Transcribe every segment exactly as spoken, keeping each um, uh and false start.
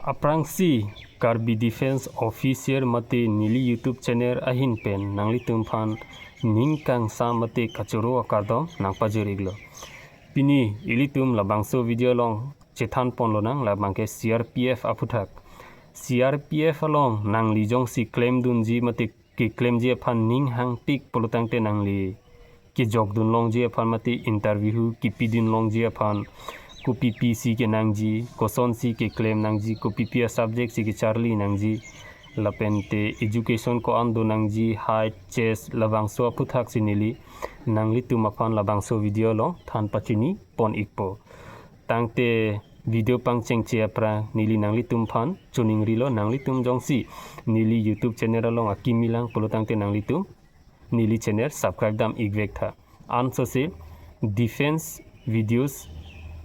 Aphrangsi Karbi Defence Officer mate neli YouTube channel ahin pen nanglitum aphan ning kangsam mate kachoro akardom nangpajir-iklo. Pini ilitum labangso video along chethan ponlonang labangke C R P F aphuthak. C R P F along nangli jongsi klemdunji mate keklemji aphan ning hangpik pulotangte nangli kejokdunlongji aphan mate interview kepidunlongji aphan kopi-pi si kenangji, kosonsi keklem nangji, kopi-pi a-subject si kecharli nangji, lapente education ko-an do nangji, height, chest, labangso aphuthak si neli nanglitum aphan labangso video along than pachini pon-ikpo. Tangte video pangchengche aphrang neli nanglitum aphan choningrilo, nanglitum jongsi neli YouTube channel along akimi lang pulotangte nanglitum neli channel subscribe dam-ikvek tha. Ansose defence videos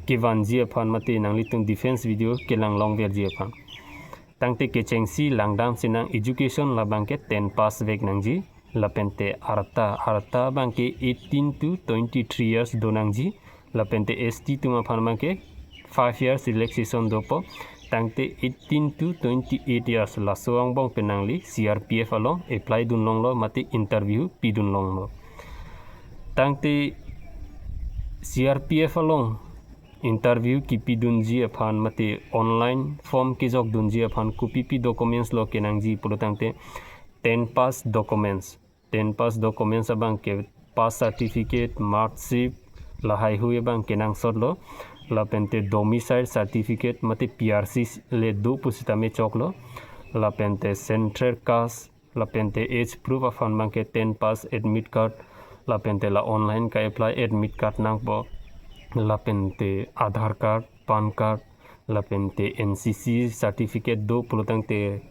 kevanji aphan mate nanglitum defence video kelanglongverji aphan. Tangte kechengsi langdam sinang, education labangke ten pass vek nangji, lapente arta, arta abangke eighteen to twenty-three years do nangji, lapente S T atum aphan abangke five years relaxation dopo. Tangte eighteen to twenty-eight years laso angbong pen nangli C R P F along apply dunlonglo mate interview pidunlonglo. Tangte C R P F along interview kepidunji aphan mate online form kejokdunji aphan kopi-pi documents lo kenangji pulotangte ten pass documents. Ten pass documents abangke pass certificate, marksheet, lahaihui abang kenangsotlo, lapente domicile certificate mate P R C le do pusitame choklo, lapente central caste, lapente age proof aphan abangke ten pass admit card, lapente la online ka-apply admit card nangpo, lapente Aadhaar card, PAN card, lapente N C C certificate do pulotangte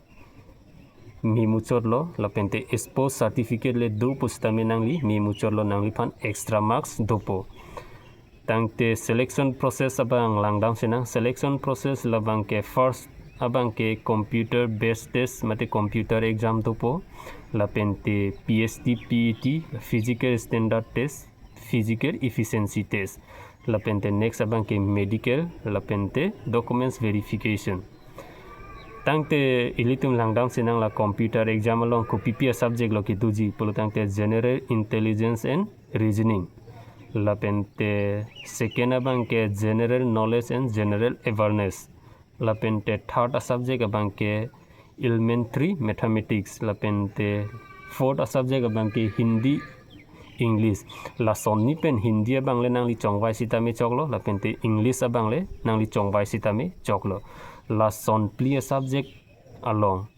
memuchotlo, lapente sports certificate le do pusitame nangli memuchotlo, nangliphan extra marks dopo. Tangte selection process abang langdam sinang, selection process labangke first abangke computer based test mate computer exam dopo, lapente P S T P E T, physical standard test, physical efficiency test, lapente next abangke medical, lapente documents verification. Tangte ilitum langdam sinang la computer exam along kopi-pi a-subject lo kedoji pulotangte general intelligence and reasoning, lapente second abangke general knowledge and general awareness, lapente third a-subject abangke elementary mathematics, lapente fourth a-subject abangke Hindi, English. Lasonni pen Hindi abangle nangli chongvai sitame choklo, lapente English abangle nangli chongvai sitame choklo. Lason phli a-subject along,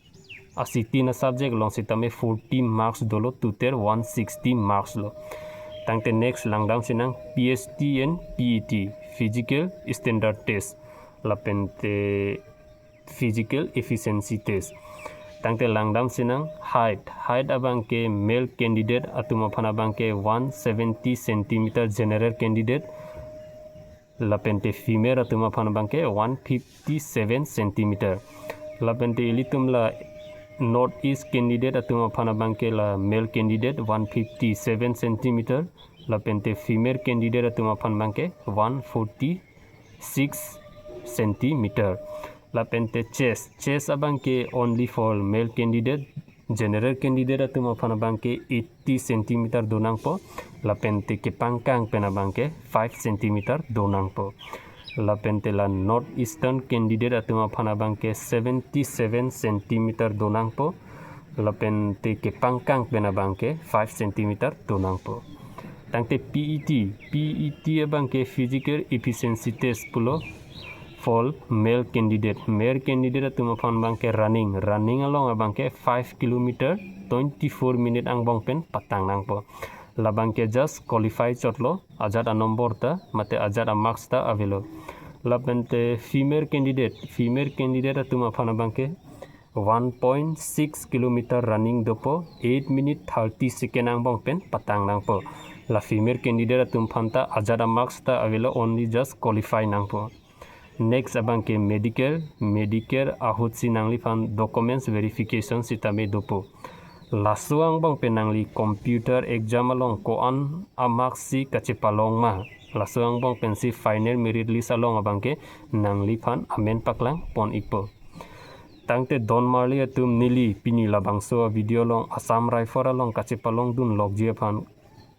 asitin a-subject along sitame forty marks dolo, total one sixty marks lo. Tangte next langdam sinang P S T and P E T, physical standard test, lapente physical efficiency test. Tangte langdam sinang height, height abangke male candidate atum aphan abangke one seventy centimeter general candidate, lapente female atum aphan abangke one fifty-seven centimeter. Lapente ilitum la North East candidate atum aphan abangke la male candidate one fifty-seven centimeter, lapente female candidate atum aphan abangke one forty-six centimeter. Lapente chest, chest abangke only for male candidate, general candidate atum aphan abangke eighty centimeter do nangpo, lapente kepangkang pen abangke five centimeter do nangpo. Lapente la North Eastern candidate atum aphan abangke seventy-seven centimeter do nangpo, lapente kepangkang pen abangke five centimeter do nangpo. Tangte P E T, P E T abangke physical efficiency test pulo for male candidate. Male candidate atum aphan abangke running, running along abangke five kilometer twenty-four minute angbong pen patang nangpo. Labangke just qualify chotlo, ajat a-number ta mate ajat a-marks ta avelo. Lapente female candidate, female candidate atum aphan abangke one point six kilometer running dopo, eight minute thirty second angbong pen patang nangpo. La female candidate atum aphanta ajat a-marks ta avelo, only just qualify nangpo. Next abangke medical, medical ahutsi nangliphan documents verification sitame dopo. Laso angbong pen nangli computer exam along ko-an a-marks si kachepalong ma, laso angbong pensi final merit list along abangke nangliphan amen paklang pon-ikpo. Tangte don marli atum, neli pini labangso video along Assam Rifle along kachepalongdun lokji aphan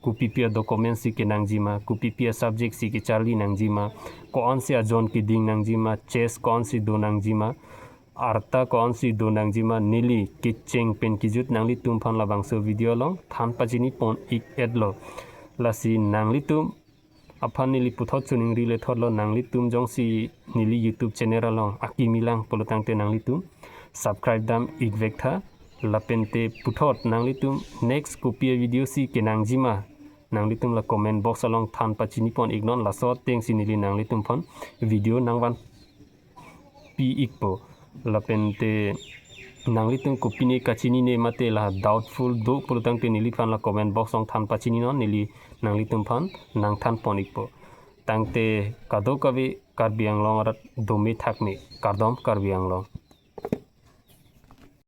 kopipi a-document si kenangji ma, kopipi a-subject si kecharli nangji ma, ko-an si ajon keding nangji ma, chest ko-an si do nangji ma, arta ko-an si do nangji ma, neli kecheng pen kejut nanglitum aphan labangso video along than pachini pon ik etlo. Lasi nanglitum aphan neli puthot choningri lethotlo, nanglitum jongsi neli YouTube channel along akimi lang pulo tangte nanglitum subscribe dam ik vektha. Lapente puthot nanglitum next kopi a-video si kenangji ma, nanglitum la comment box along than pachini pon iknon, laso ateng si neli nanglitum aphan video nangvanpi ikpo. Lapente nanglitum kopine kachinine mate la doubtful do pulo tangte neliphan la comment box along than pachininon, neli nanglitum aphan nangthan pon ikpo. Tangte kadokave Karbi Anglong arat dome thakme, kardom Karbi Anglong.